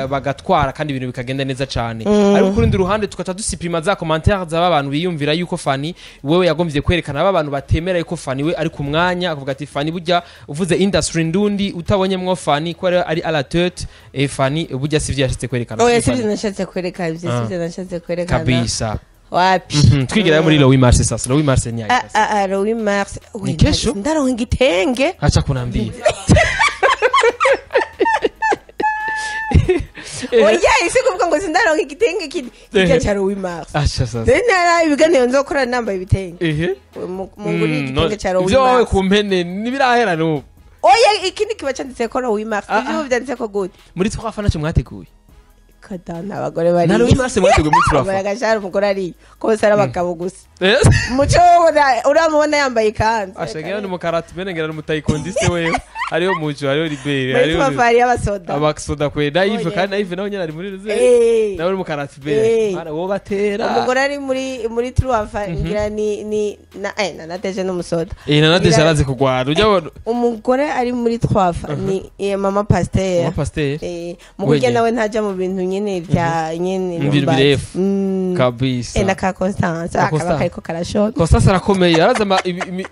bagatwara kandi ibintu bikagenda neza cane. Ariko ku rundi ruhande tugaca dusupprima za commentaire z'aba bantu biyumvira yuko Fani wewe yagombye kwerekana aba bantu batemera yuko Fani we ari ku mwanya, akavuga ati: "Fani burya uvuze industry ndundi utabonyemwo Fani ko ari à la tête." Fani burya sivyo yashatse kwerekana. Oya, Fani. sivyo nashatse kwerekana, ivyo sivyo nashatse kwerekana. Kabisa. Wapi. Twigirayo muri le 8 mars sasa, le 8 mars ni Ah, ah, ah, le 8 mars. Ni kesho? Ndaronka igitenge. Acha kunambia. Oya, isi kuvuga ngo sindaronka igitenge kijya ca le 8 mars. Acha sasa. Rero nara ibiganiro nzokora nambaye ibitenge. Munguri igitenge ca le 8 Ivyo wowe mars. ku mpene ntibirahera n'ubu. Oya, ikindi kiba canditse ko le 8 mars. Ah, Ivyo vyanditse ko gute? Muri twafa ntacyo mwateguye? Kadana abagore bari. Na le 8 mars mwateguye muri Abagore twafa? agashara umugore ari ko bose ari abagabo gusa. Muco uramubona yambaye ikanzu. Ashagira ni umukarati bene ngira ni umutaekwoндiste wewe, hariho Mujo, hariho Libere, Muri hariho twafa hariyo abasoda. Abasoda kwe na Yves. Oya. Kandi na Yves nawe nyene ari muri reserve. Nawe uri mukarati bene Eh. bana wo batera. Umugore ari muri truwafa ngira ni na Nadeje n'umusoda. Na Nadeje arazi kugwana ujya abona. Umugore ari muri twafa ni mama pasteur. Mama pasteur. Mu kurya Wenyene. nawe ntaja mu bintu nyene vya nyene Mu bintu numva. birefu. Kabisa. Na ka Constance Ka akaba Constance. kariko karashota. Constance arakomeye, arazi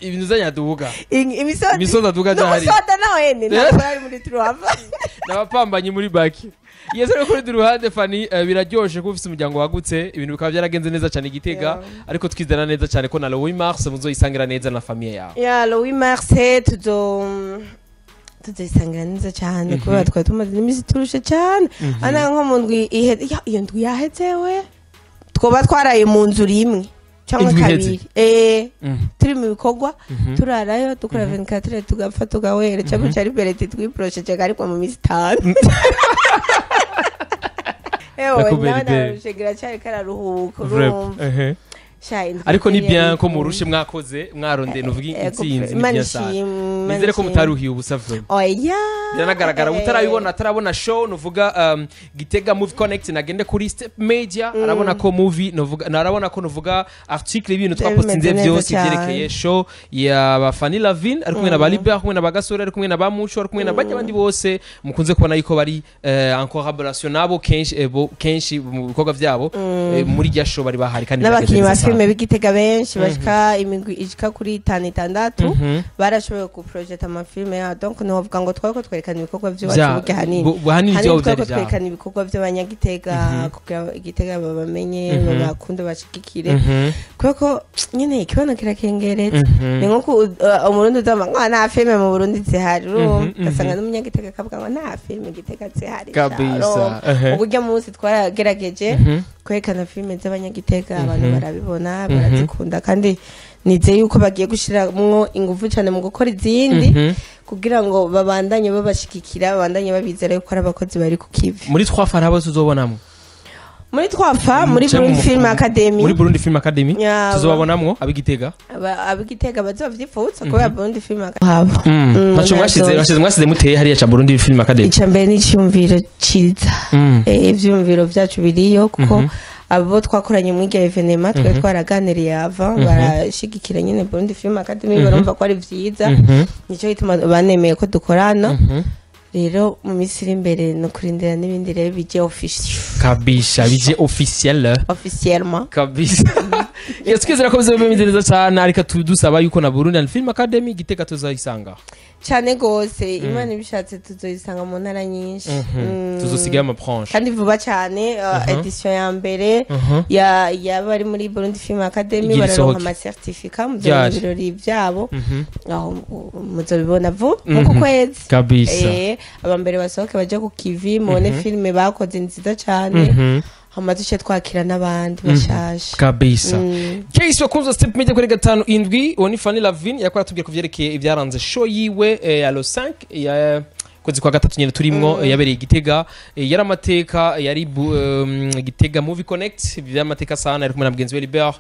ibintu z'anyaduga. Imisozi. Imisozi aduga aja hariya. N'umusoda nawe ni ntabwo ari muri truwafa. N'abapambanyi muri baki yesu. Ariko kuri ruhande Fani, biraryoshe kuba ufise umuryango wagutse, ibintu bikaba byaragenze neza cyane i Gitega. Ariko twizera neza cyane ko na le 8 mars muzoyisangira neza na famille yawe. Ya, le 8 mars tuzoyisangira neza cyane kubera twari tumaze n'iminsi turushe cyane. Ana nko mu ndwi iyo ndwi yaheze we twoba twaraye mu nzu rimwe cyangwa Indwi iheze? kabiri, turi mu bikorwa, turarayo dukora 24 heures, tugapfa tugawera cyangwa cyari bereti twiprosheje ariko mu minsi 5 ewe. Nakubera Nawe idée. narushe cyari kararuhuka, urumva. Sha, indwi Ariko ni yari bien ko ikunze. murushe mwakoze mwarondeye nuvuga intsinzi, ni Imana bien sana. ishimwe, Imana Nizere ko ishimwe. mutaruhiye ubusa vraiment. Oya. Biranagaragara utarabibona, atarabona show nuvuga Gitega Movie Connect, nagende kuri Step Media, arabona ko movie nuvuga narabona ko nuvuga article ibintu Byari twapostinze bimeze neza byose cyane. byerekeye show ya ba Fanny Lavin, ari kumwe na ba Libert, ari kumwe na ba Gasore, ari kumwe na ba Muco, ari kumwe na bajya abandi bose mukunze kubona yuko bari en collaboration nabo kenshi, kenshi mu bikorwa byabo, muri rya show bari bahari kandi n'abakinnyi byagenze ba neza sana. filime b'Igitega benshi bashika imigwi ishika kuri itanu, itandatu, barashoboye kuprojeta amafilime yabo, donc ntiwavuga ngo twari ko twerekana. twerekana ibikorwa by'iwacu. Burya hanini Hanini hanini vyo twariko vyari vyabo. twerekana ibikorwa by'abanyagitega kugira Igitega babamenye, babakunde, bashigikire, kubera ko nyine ikibano kirakengeretse. Ni nko Umurundi uzama ngo nta filime mu Burundi zihari, urumva, ugasanga n'umunyagitega akavuga ngo nta filime Gitega zihari. Kabisa, ehe. Uburyo munsi twaragerageje kwerekana filime z'abanyagitega, abantu barabibona, barazikunda, kandi nizeye yuko bagiye gushiramwo ingufu cyane mu gukora izindi kugira ngo babandanye babashigikira, babandanye babizera yuko ari abakozi bari ku kivi. Muri twafa nta bose uzobonamwo? Muri twafa, muri Canke Burundi Film Academy. Muri Burundi Film Academy. Yaba. Tuzobabonamwo ab'Igitega? Ab'Igitega bazovyifuza kubera Burundi Film Academy. Ntaco mwashize mwashize muteye hariya ca Burundi Film Academy. Icya mbere ni icyumviro cyiza. Ivyumviro byacu biriyo, kuko abo twakoranye muri iryo événement twari twaraganiriye, ava barashigikira nyine Burundi Film Academy, barumva ko ari vyiza, nicyo gituma banemeye ko dukorana. Rero mu minsi iri imbere ni ukurindira n'ibindi rero bijye officiel. Kabisa, bije officiel. Officiellement. Kabisa. Yes, twizera ko bizoba bimeze neza cyane, ariko dusaba yuko na Burundi and Film Academy Gitega tuzayisanga. Cyane gose, Imana ibishatse tuzoyisanga mu ntara nyinshi. Tuzosigayo ama branche. Kandi vuba cyane, édition ya mbere ya y'abari muri Burundi Film Academy Igira bararonka isohoke. ama certificat, muzobona Ryari? ibirori byabo aho muzobibona vuba muku kwezi. Kabisa. Aba mbere basohoke baje ku kivi, mubone filime bakoze nziza cyane, hama duce twakira n'abandi bashasha. Kabisa. Case wakunze Step Media kuri 57, uwo ni Fanny Lavine, yakora atubwira ku vyerekeye ibyaranze show yiwe ya le 5 ya kwezi kwa gatatu nyene turimwo, yabereye Igitega, yari amateka, yari Gitega Movie Connect, by'amateka sana. Ari kumwe na mugenzi we Libert,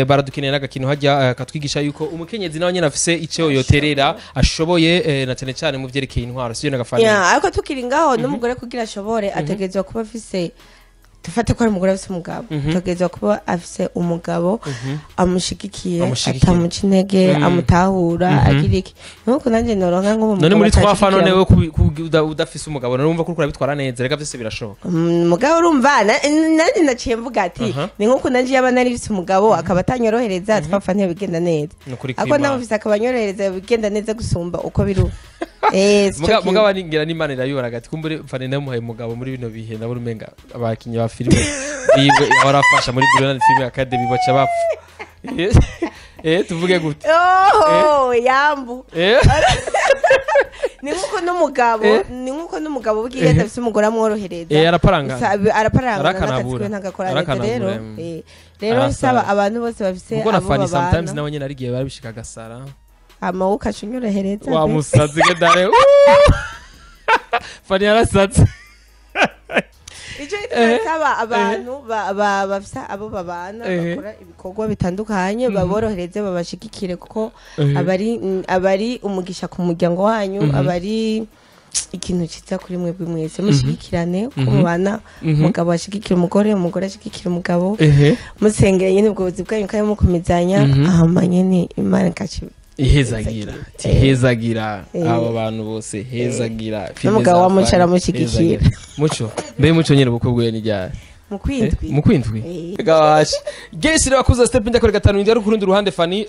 baradukeneye n'agakino hajya, katwigisha yuko umukenyezi nawe nyene afise ico yoterera, ashoboye, na cyane cyane mu vyerekeye intwaro, sivyo nagafani? Ya, ariko tukiri ngaho, n'umugore kugira ashobore ategerezwa kuba afise, dufate ko ari umugore afise umugabo, ategerezwa kuba afise umugabo amushigikiye, Amushigikiye. atamuca intege, amutahura, agira iki, nkuko nanjye noronka nk'ubu. None muri twafa, none we we udafise umugabo, none wumva ko uriko urabitwara neza? Reka vyose birashoboka. Mugabo urumva nanjye naciye mvuga ati ni nkuko nanjye yaba nari mfise umugabo akaba atanyorohereza, twapfa ntibigenda neza. Nukuri Ariko kw'Imana. nawe ufise akaba anyorohereza, bigenda neza gusumba uko biri ubu. Sico kimwe. Mugabo ningira n'Imana irabibona ati kumbure Fanny namuhaye umugabo muri bino bihe, ndabona umenga abakinyi ba filime biwe ahora afasha muri Burundi Film Academy baca bapfa. Tuvuge gute? Oh, yambu. Ni nkuko n'umugabo ni nkuko n'umugabo bwiye adafise umugore amworohereza. Araparangana. Araparangana Arakanabura. n'akazi kiwe ntagakora neza. Arakanabura, Rero rero Arasara. nsaba abantu bose bafise Kuko na abo Fanny sometimes babana nawe nyene arigiye barabishika agasara. Hama wowe ukaca unyorohereza. Wa musazi ke dare. Fanny yarasatse. Icyo nsaba abantu bafise abo babana bakora ibikorwa bitandukanye, baborohereze, babashigikire, kuko abari umugisha ku muryango wanyu, abari ikintu cyiza kuri mwebwe mwese. Mushigikirane uko mubana, umugabo ashigikira umugore, umugore ashigikira umugabo, musengera nyine ubwo buzi bwanyu kandi mukomezanya, hama nyine Imana ikaca Ihezagira. Ihezagira abo bantu bose, hezagira filime N'umugabo za wa Muco Fanny, aramushyigikira. hezagira. Muco mbe, Muco nyene ubukwe bwiwe ni ryari? Mu kwindwi. Mu kwindwi. Gawashi gesi rero bakuza Step Media kuri 57 ari kurundi ruhande. Fanny,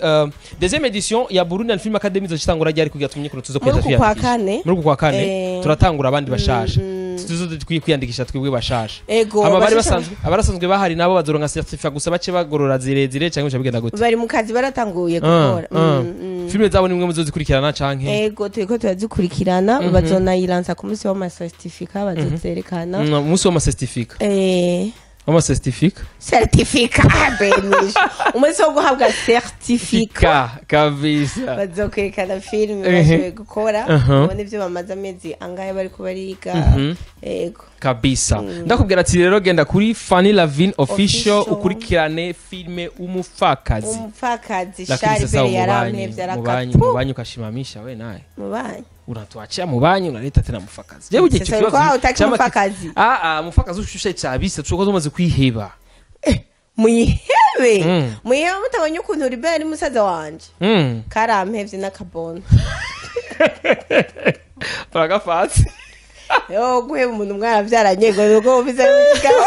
deuxième édition ya Burundi Film Academy izocitangura ryari kugira tumenye kuno tuzo Muri kwenda uku kwa twiyandikisha? kane. Muri uku kwa kane. Turatangura abandi bashasha, tuzo dukwiye kwiyandikisha twebwe bashasha? Ego. Aba bari Bashasha. basanzwe, abarasanzwe bahari nabo bazoronka certificat gusa bace bagorora zirezire, cyangwa bica bigenda gute? Bari mu kazi, baratanguye gukora. Filime zabo nimwe muzozikurikirana canke? Ego, turiko turazikurikirana, bazonayilansa ku munsi w'amacertificat, bazozerekana. Umunsi w'ama certificat? W'ama certificat. Certificat benisha, umunsi wo guhabwa certificat. Kabisa. Bazokwerekana filime bashoboye gukora, ubone ibyo bamaze amezi angahe bariko bariga. Ego. Kabisa. Ndakubwira ati rero genda kuri Fanny Lavine Official, Official. ukurikirane filme Umupfakazi. Umupfakazi. Lakini Shari sasa bere mubanyi yarampevye. mubanyi Arakatu. mubanyi ukashimamisha we naye Mubanyi. Unatuachia mubanyi, unaleta tena mufakazi. Je, uje Sasa ulikuwa hutaki mufakazi? Ah ah, mufakazi ushushe cyabisa, tuko tumaze kwiheba. Muyihebe. Muyihebe mutabonye ukuntu ribe ari musaza wanje. Karampevye n'akabono. Turagafatse. Yo guheba umuntu mwaravyaranye ngo nuko wumvise ari umugabo.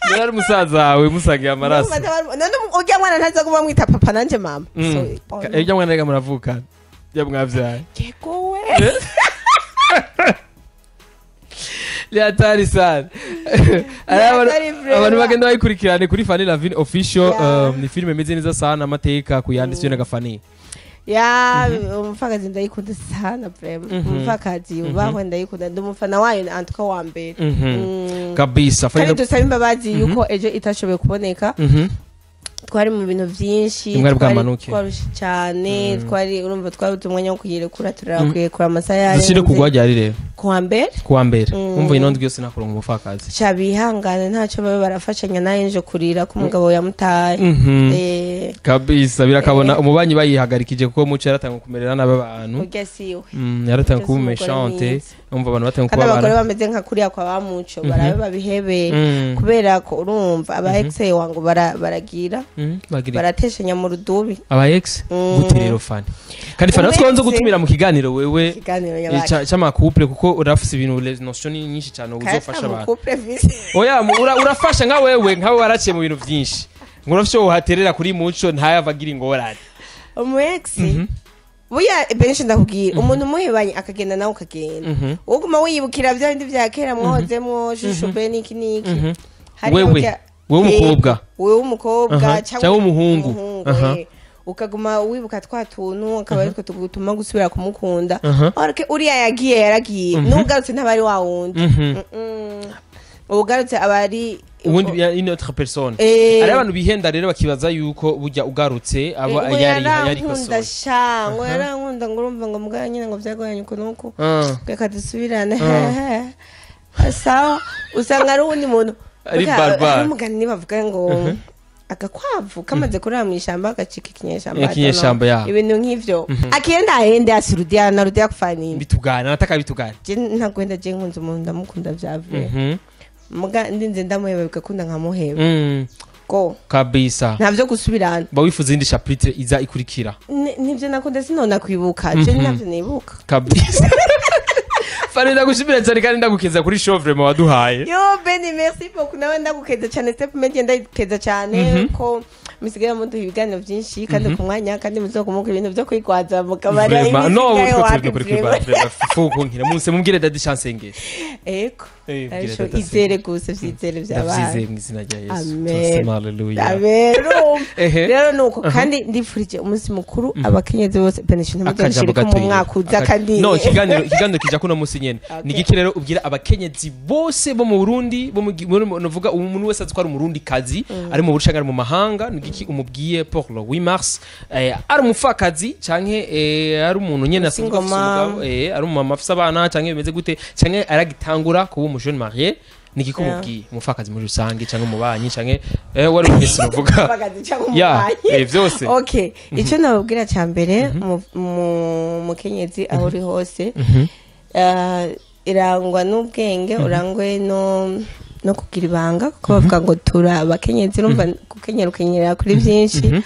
Mbere ari musaza wawe musangiye amaraso. None urya mwana ntaza kuba mwita papa nanje mama? So, oh, no. Ibyo mwana rega muravukana, ibyo mwavyaye. Yego we. Ni hatari sana. Ari hatari vraiment. Abantu bagenda bayikurikirane kuri Fanny Lavine Official. Yeah. Ni filime imeze neza sana, amateka kuyanditswe na Gafani. Ya, Umupfakazi ndayikunda sana vraiment. Umupfakazi yubahwe, ndayikunda, ndi umufana wayo antuka wa mbere. Kabisa Fanny. Kandi dusaba imbabazi yuko ejo itashoboye kuboneka. Twari mu bintu byinshi. Mwari twari bwamanuke. Twarushe cyane, twari, urumva, twabuze umwanya wo kuyirekura, turakurekura amasaha yarenze. Dushyire kugwa ryari rero? Kuwa mbere. Kuwa mbere. Umva, ino ndwi yose nakuronka Umupfakazi. Sha, bihangane, ntacyo, babe barafashanya nawe nje kurira ko umugabo yamutaye. Kabisa, birakabona umubanyi bayihagarikije kuko Muco yaratanga kumerera nabi abantu. Urya siwe. Yaratanga Urya kuba si umugore méchante. mwiza. Umva, abantu batanga Kandi kuba abagore abantu bameze nka kuriya kwa ba Muco barabe babihebe, kubera ko urumva aba ex wangu baragira Bagira barateshanya mu rudubi. Aba ex? Gute rero, Fanny? Kandi Fanny, Umu twanze ex- gutumira mu kiganiro wewe Ikiganiro nyabaki? C'ama couple, kuko urafise ibintu, les notions ni nyinshi cyane uzofasha abantu. Couple visi. Oya, urafasha nka wewe, nkawe waraciye mu bintu byinshi, ngo urafise uhaterera kuri Muco ntayava agira ingorane. Umu ex buya benshi, ndakubwira, umuntu umuhebanye akagenda nawe ukagenda, uguma wiyibukira bya bindi bya kera mwahozemwo shushu be niki niki. Hariho Wewe, wewe umukobwa. Wewe umukobwa. Cyangwa umuhungu. Ukaguma wibuka twa tuntu, akaba aritwo tugutuma gusubira kumukunda. Ariko uriya yagiye yaragiye, n'ugarutse ntaba ari wa wundi. Ugarutse aba ari Ubundi une autre personne. Hari abantu bihenda rero, bakibaza yuko burya ugarutse aba Ngo yari yarankunda yarikosoye. Sha, ngo yarankunda, ngo urumva, ngo mugabo nyine ngo byagoranye uku n'uku, reka dusubirane. Sawa, usanga ari uwundi muntu. Ari Burya, barbare. hari umugani bavuga ngo agakwavu kamaze kurara mu ishyamba gacika ikinyeshyamba. Ikinyeshyamba, ya. Ibintu nk'ivyo, akienda aende, asirudia, narudia kufanya nini? Bitugana, nataka bitugana. Je ntagwenda, je nkunze umuntu ndamukunda vyavuye. Muga ndinze ndamuheba, bigakunda nkamuheba. Go. Kabisa. Ntavyo gusubirana. Ba wifuza indi chapitre iza ikurikira. Nivyo nakunda, sinona kwibuka, je navyo nibuka. Kabisa. Fanny, ndagushimira cyane kandi ndagukeza kuri show vraiment waduhaye. Yo Benny, merci beaucoup, nawe ndagukeza cyane. Step Media ndagukeza cyane ko musigaye muduha ibiganiro byinshi kandi ku mwanya, kandi muzokumuka ibintu byo kwigwaza mukabara. Vraiment, no ibisigaye utwo wapi turi kuri vraiment. kwibara fuko nkira munse mumbwire Daddy Chance. Ego. Mbwire Ariko Dada. izere gusa, vyizere vyabaye. Ndavyizeye mu izina rya Yesu. Amen. Turasema hallelujah. Amen. Ehe. Rero nuko, kandi ndifurije umunsi mukuru abakenyezi bose benisha Akajambo ntimuzoshirike mu gatoya. mwaka uza. Kandi No, ikiganiro kija kuno munsi nyene. Okay. Ni igiki rero ubwira abakenyezi bose bo mu Burundi, bo mu novuga umuntu wese azi ko ari umurundi kazi, ari mu Burundi canke ari mu mahanga, ni igiki umubwiye pour le 8 mars, ari umupfakazi canke ari umuntu nyene asanzwe afise Single mom. umugabo, ari umumama afise abana, canke bimeze gute, canke aragitangura kuba umu jeune marié, ni igiki umubwiye umupfakazi muri rusange, canke umubanyi, canke wari wese novuga? Umupfakazi canke Ya, umubanyi. Vyose. Okay, icyo nababwira cya mbere, mukenyezi aho uri hose, irangwa n'ubwenge, urangwe no kugira ibanga, kuko bavuga ngo tura abakenyezi, urumva gukenyera ukenyera kuri byinshi.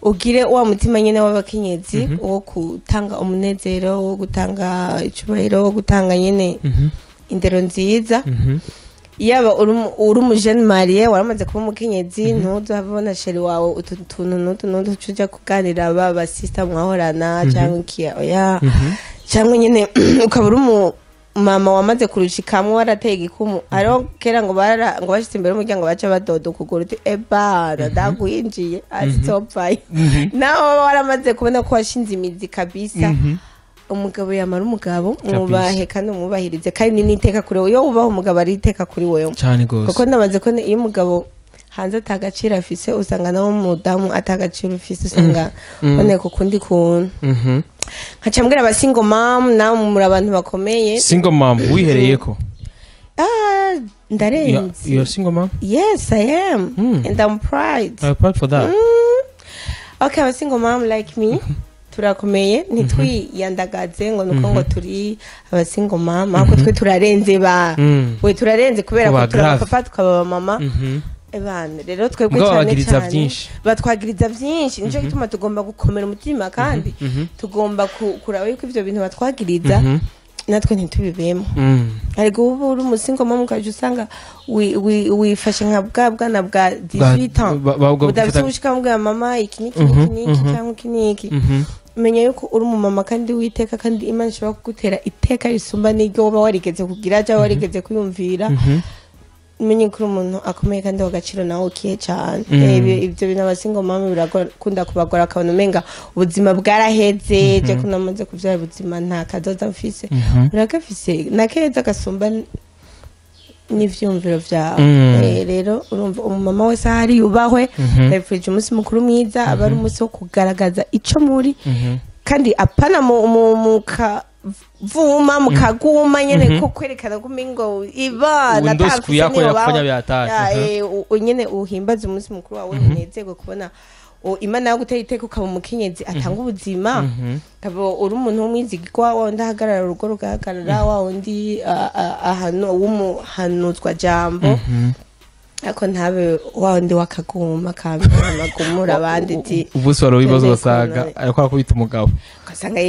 Ugire wa mutima nyine w'abakenyezi wo gutanga umunezero, wo gutanga icyubahiro, wo gutanga nyine indero nziza. Yaba uri umujene marié, waramaze kuba umukenyezi, ntuzohabona chéri wawe utu tuntu n'utu n'utu uca uja kuganira ba basista mwahorana cyangwa iki, oya. Cyangwa nyine ukaba uri umu mama wamaze kurushikamwo, warateye igikumu. Hariho kera ngo bara ngo bashitse imbere y'umuryango baca badoda ukuguru, uti ebana ndakwinjiye asitopfayo. Nawe waba waramaze kubona ko washinze imizi kabisa, umugabo yamara umugabo, mwubahe kandi umwubahirize, kandi n'iteka kuri wowe. Iyo wubaha umugabo, ari iteka kuri wowe. Cyane gose. Kuko namaze ko iyo umugabo hanze atagaciro afise, usanga nawe umudamu atagaciro ufise, usanga boneka ukundi kuntu. Nkaca mbwira aba single mom, nawe muri abantu bakomeye. Single mom wihereyeko? Ah, ndarenze. You're single mom? Yes, I am. And I'm proud. I'm proud for that. Okay, aba single mom like me, turakomeye, ntitwiyandagaze ngo nuko ngo turi aba single mom, ahubwo twe turarenze ba we, turarenze kubera ko Kuba turi grave. abapapa, tukaba abamama. Ebana rero twebwe Mugabo cyane babagiriza cyane vyinshi. batwagiriza byinshi, nicyo gituma tugomba gukomera umutima, kandi tugomba kuraba yuko ivyo bintu batwagiriza natwe ntitubibemo. Ariko ubu uri umu single mom, ukajya usanga wifashe nka bwa bwana bwa 18 ans, budafite ubushika bwa mama, iki n'iki n'iki n'iki cyangwa iki n'iki. Menya yuko uri umumama kandi witeka, kandi Imana ishobora kugutera iteka risumba n'iryo woba warigeze kugira cyangwa warigeze kwiyumvira. Menye ko uri umuntu akomeye kandi w'agaciro, nawe ukiye cyane. Ibyo bintu aba single mama birakunda kubagora, akabona umenga ubuzima bwaraheze, je ko namaze kuvyara ubuzima nta kazoza mfise. Uragafise na keza gasumba n'ivyumviro vyawe. Rero urumva, umumama wese ahari yubahwe. Ndabifurije umunsi mukuru mwiza, aba ari umunsi wo kugaragaza ico muri, kandi apana mu kavuma, mu kaguma nyene, ko kwerekana ko umengo ibana. Undo siku yako ya kufanya vya hatari. Nyene uhimbaze umunsi mukuru wawe, unezerwe kubona Imana yaguteye iteka, ukaba umukenyezi atanga ubuzima, ukaba uri umuntu w'umwizigirwa, wa wundi ahagarara urugo rugahagarara, wa wundi ahantu w'umuhanuzwa jambo, ariko ntabe wa wundi w'akaguma kamagumura abandi ati Umunsi wari ibibazo, None ugasanga ariko arakubita umugabo. Ugasanga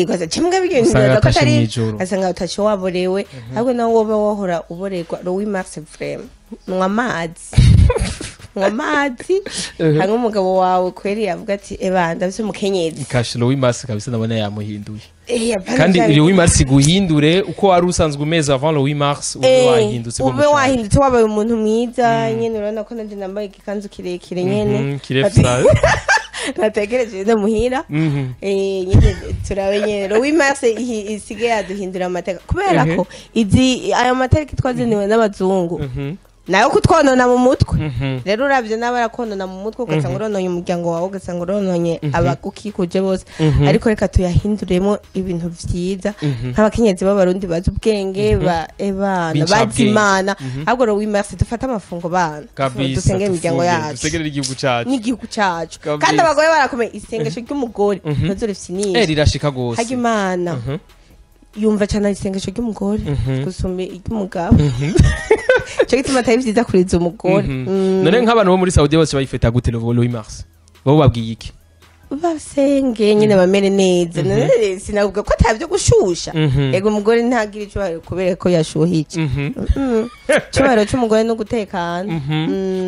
ugasanga kimwe bigenda Usanga ko atashe atari mw'ijoro. Ugasanga utashe waborewe, ahubwo nawe woba wahora uborerwa. Le 8 mars, vraiment, nywa amazi, nywa amazi hamwe umugabo wawe kweri yavuga ati: "Eba, ndafise umukenyezi." Kashe le 8 mars kabisa, ndabona yamuhinduye. Apana Kandi vya le 8 mars guhindure uko wari usanzwe umeze avant le 8 mars, ube wahindutse. Ube wahindutse, wabaye umuntu mwiza nyene. Urabona ko nanje nambaye igikanzu kirekire nyene. Kirefu sana. Natekereje no muhira. Nyene turabe nyene le 8 mars isigaye yaduhindura amateka, kubera ko izi ayo matariki twazaniwe n'abazungu nayo kutwonona mu mutwe. Rero uravye nawe arakonona mu mutwe, ugasanga urononye umuryango wawe, ugasanga urononye abagukikuje bose. Ariko reka tuyahinduremo ibintu vyiza, nk'abakenyezi b'Abarundi bazi ubwenge, ba ebana B'incabwenge. bazi Imana. Ahubwo le 8 mars dufate amafungo bana, dusengere imiryango yacu Dusengere igihugu cacu. N'igihugu cacu. Kabisa. Kandi abagore barakomeye, isengesho ry'umugore nazo rifise Rirashika gose. Harya Imana yumva cyane isengesho ry'umugore gusumba iry'umugabo. Ico gituma atari vyiza kuriza umugore. None nk'abantu bo muri Saudi bose bayifeta gute le 8 mars? Bo babwiye iki? Basenge nyine, bamere neza. None sinavuga ko atabyo gushusha. Ego, umugore ntagira icubahiro kubera ko yashuhije. Icubahiro c'umugore no gutekana.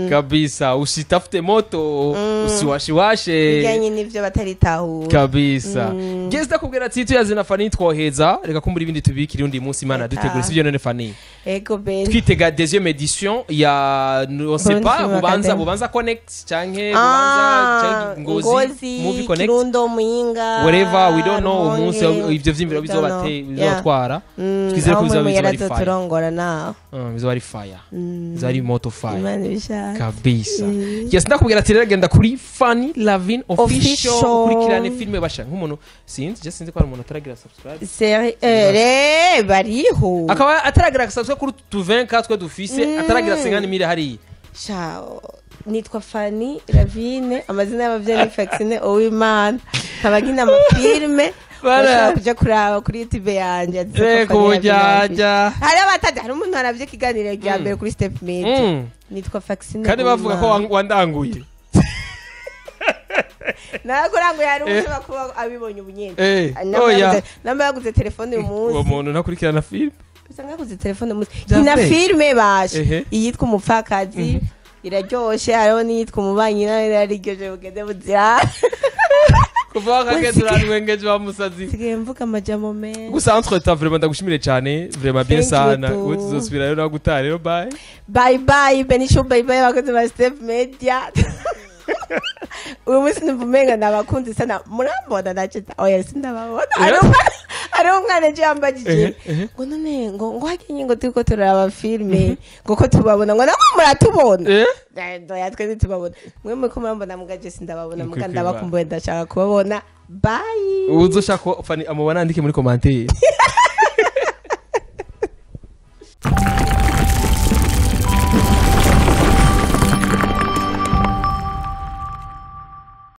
Kabisa, usitafute moto, usiwashiwashe. Bijyanye n'ivyo bataritahura. Kabisa. Geza ndakubwira ati tuyaze na Fani twoheza, reka kumbura ibindi tubikire undi munsi Imana dutegura, sivyo none Fani? Ego ben. Twitega deuxième édition ya, on sait Burundi pas, Film Bubanza, Academy. Bubanza Connect canke Bubanza canke Ngozi, Ngozi, Movie Connect, Kirundo, Muyinga, whatever, we don't know Rumonge. umunsi ivyo vyimviro We don't know. bizobate bizobatwara. Twizere ko Aho bizoba muri bizoba ari fire. yarazoturongora nawe. Bizoba ari fire, bizoba ari moto fire. Imana ibishaka. Kabisa. Yes, ndakubwira ati rero genda kuri Fanny Lavin Official, Official. ukurikirane filme basha nk'umuntu sinzi, je sinzi ko hari umuntu ataragira subscribe. Re bariho. Akaba ataragira subscribe kuri tu 24 twe dufise, ataragira 50 mille hariya. Sha, nitwa Fanny Lavine, amazina y'abavyeyi ni Faxine Uwimana, nkaba nkina amafilme. Bara. Urashobora kuja kuraba kuri YouTube yanje yanditseko Reka Fanny Lavine. ubujyajya. Hari abatazi, hari umuntu aravye ikiganiro rya mbere kuri Step Media. Nitwa Faxine Kandi bavuga ko Uwimana. Wandanguye. Narakuranguye, hari ushobora kuba abibonye ubunyene. Oya. Namba yaguze telefone uyu Uwo munsi. muntu ntakurikirana filme. Usanga yaguze telefone uyu munsi. Bya Nkina vrai? filme bashe iyitwa Umupfakazi iraryoshe, hariho n'iyitwa Umubanyi nayo iraryoshe, bugende buzira. Kuva wakagenda urantwengeje wa musazi. Sigaye mvuga amajambo menshi. Gusa entre temps, vraiment ndagushimire cyane, vraiment bien Thank you sana. too. Ubu tuzosubira rero gutaha rero, bye. Bye bye Benisho, bye bye abakozi ba Step Media. Uyu munsi numva umenga nabakunzi sana, murambona nacita, oya sindababona. Hariho umwana ejo yambajije ngo none ngo hakinye ngo turiko turaraba filme, ngo ko tubabona, ngo namwe muratubona. Ndoya, twe ntitubabona, mwe muriko murambona mugaje sindababona muga Ukuri. Ndabakumbuye, ndashaka kubabona. Bye. Uzoshaka ko Fanny amubona andike muri commentaire.